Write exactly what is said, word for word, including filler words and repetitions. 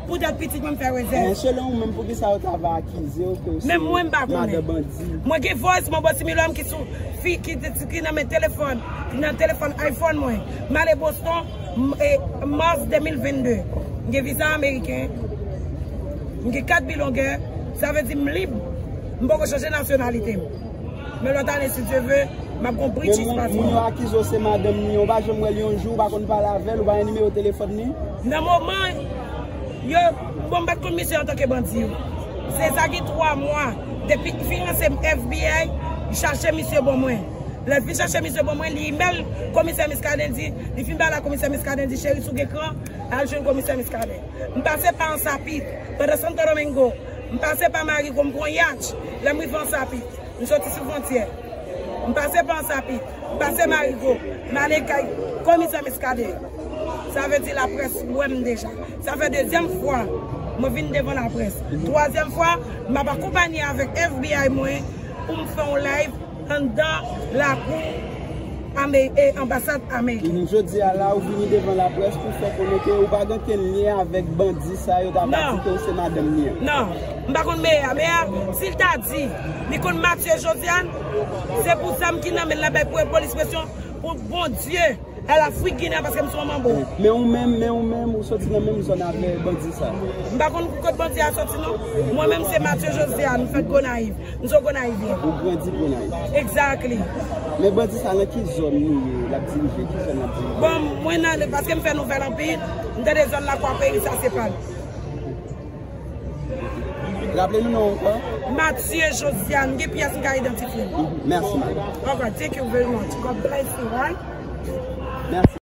Poutèt pitit mwen, m fè rezèv. Men selon ou menm, poukisa yo ta va akize w ke w se madan bandi? Menm mwen, m pa konnen. Mwen gen voice, mwen bò Similòm ki sou fi, ki, ki nan men telefòn, ki nan telefòn iPhone mwen. M ale Boston, m, e, mas de mil vennde. M gen viza ameriken. M gen kat bilongè. Sa vle di m lib. M poko chanje nasyonalite m. Men lòt ane, si Dye ve, m ap gon British passport. Men moun, moun yo akize w se madanm li an, ou pa janm wè l yon jou, ou pa konn pale avè l, ou pa gen nimewo telefòn li? Nan moman yo, bon, m pa t konn misye antanke bandi. Se sa gen twa mwa, depi fin ranse F B I chache misye ban mwen. Lè l fin chache misye ban mwen, li imèl komisè Muscadin, li di, li fin pale ak komisè Muscadin, di, cheri, si w gen kran, al jwenn komisè Muscadin. M pase pa Ansapit, pandan Santo Domingo, m pase pa Marigo, m pran yatch, lè m rive Ansapit. M soti sou fwontyè. M pase pa Ansapit. M pase Marigo. M ale kay komisè Muscadin. Sa vle di laprès wè m deja. Sa fè dezyèm fwa mwen vin devan laprès. Twazyèm fwa, m ap akonpanye avèk F B I mwen pou m fè yon live anndan lakou Ame-, e, anbasad Ameriken. Mhm, jodi a la, ou vini devan laprès pou fè konnen ke ou pa gen okenn lyen avèk bandi sa yo ta di ke w se madanm li an. Non, m pa konn Meya. Meya, si l ta di li konn Mathieu Josiane, se pou zam ki nan men l la bay pou polis presyon pou Bondye al Afrik Ginen paske m se yon manbo. Men ou menm, men ou menm, ou soti nan menm zòn avè bandi sa. M pa konn kot bandi a soti non. Mwen menm se Mathieu Josiane, m fèt Gonayiv. M se yon Gonayivyen. Ou grandi Gonayiv. Exactly. Men bandi sa nan ki zòn li ye, l ap dirije, ki zòn l ap dirije? Bon, mwen nan, paske m fè nouvèl anpil, m tande zòn Lakwaperi sa se pa l. Raple nou non ankò. Mathieu Josiane, m gen pyès m ka idantifye. Mhm. Mèsi, madanm. Ok, thank you very much. God bless you, right? Mèsi.